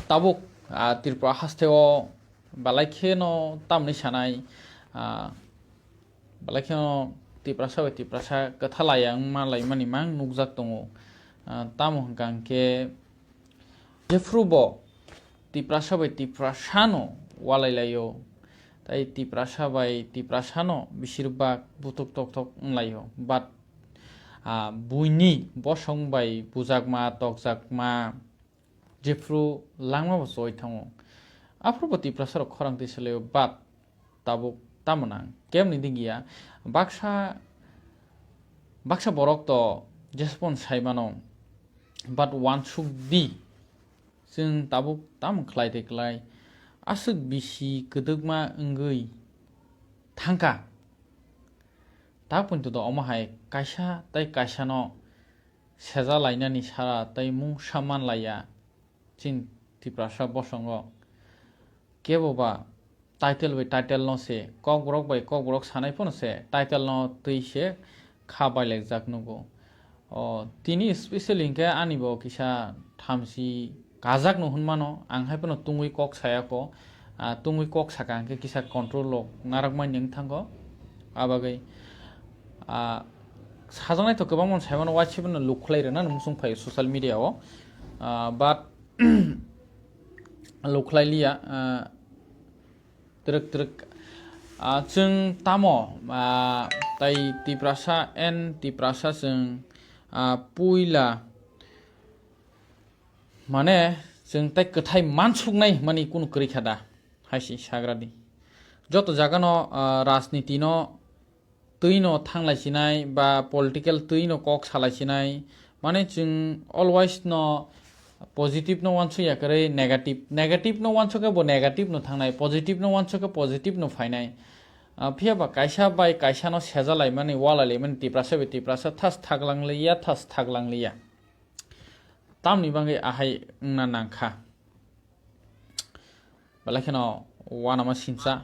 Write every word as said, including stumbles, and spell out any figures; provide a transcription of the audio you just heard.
tabuk, ah, Tripura hasteo belai kheno tamni sanai, ah, belai kheno Tiprasa bai Tiprasa kwthalaya wngma laimani mang nukjak tongo. Ah, tamo hwnkha hwnkhe jephru bo Tiprasa bai Tiprasano walai laio, tai Tiprasa bai Tiprasano besirbak butuk tokthok wnglaio. But, ah, buini bosong bai bujakma, tokjakma, jephru langma bo choi thango. Aphuru bo Tiprasa rok khorang twi salaio, but tabuk tamo nang? Kemni dingya, baksa, baksa borok to jesapon sai mano, but wansuk di, chwng tabuk tamo khlai tei klai, aswk bisi kwdwkma wngwi thangkha. Ta poito do omo hai kaisa tei kaisano seja lainani sara tei mungsa man laiya chini Tiprasa bosongo. Kebo ba title bai title no se, kokborok bai kokborok sanai phano se title no twi se kha bailekjak nugo. O, tini specially hinkhe ani bo kisa thamchi kajak no hwnmano, ang hai phano tungwi kok saya kho, ah, tungwi kok saka hinkhe kisa control rok narak mani wng thango. Abagwi, ah, sajaknai to kwbangma sai mano, waisa phano luk khlai rwna muchung phaio social media o, ah, but luk khlai liya, ah, twrwk twrwk. Ah, chwng tamo, ah, tai Tiprasa and Tiprasa chwng, ah, puila, mane, chwng tai kwthai mansuknai hwnmani kunu kwrwi kha da, hai se sagra di. Joto jagano, ah, rajniti no twi no thanglai sinai ba political twi no kok salai sinai, mane chwng always no positive no wansuk ya kwrwi negative, negative no wansuk khe bo negative no thangnai, positive no wansuk khe positive no phainai. Ah, phiya ba kaisa bai kaisa no seja laimani, walai laimani, Tiprasa bai Tiprasa thas thaklang liya, thas thaklang liya. Tamni bagwi ahai wngna nangkha. Belai kheno uanama sinsa.